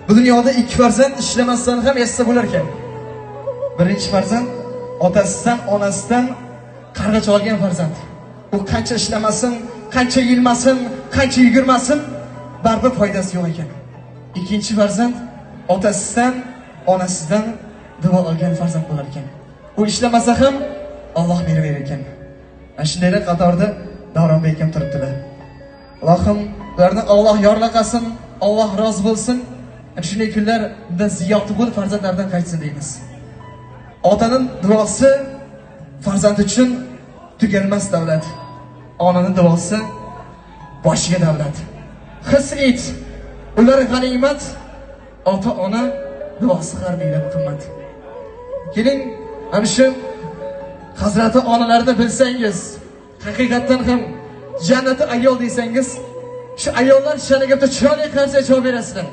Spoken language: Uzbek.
Bu dunyoda ikki farzand ishlamasdan ham yashasa bo'lar ekan. Birinchi farzand otasidan, onasidan qarg'acha olgan farzand. U qancha ishlamasin, qancha yilmasin, qancha yugurmasin, baribir foydasi yo'q ekan. Ikkinchi farzand otasidan, onasidan duo olgan farzand bo'lar ekan. U ishlamasa ham Alloh berib verar ekan. Ana shundaylar qatorda Davronbek akam turibdilar. Allohim ularni Alloh yorlaqasin, Alloh rozi bo'lsin. Ana shunday kunlar bundan ziyodi bo'lib farzandlardan qaytsin deymiz. Otaning duosi farzand uchun tugalmas davlat. Onaning duosi boshiga davlat. His et, ular g'animat, ota-ona duosi har biridan qimmat. Keling, ana shu hazrati onalarni bilsangiz, haqiqatdan ham jannati ayol desangiz, shu ayollar sha'niga bitta chiroyli qarsak javob berasizlar.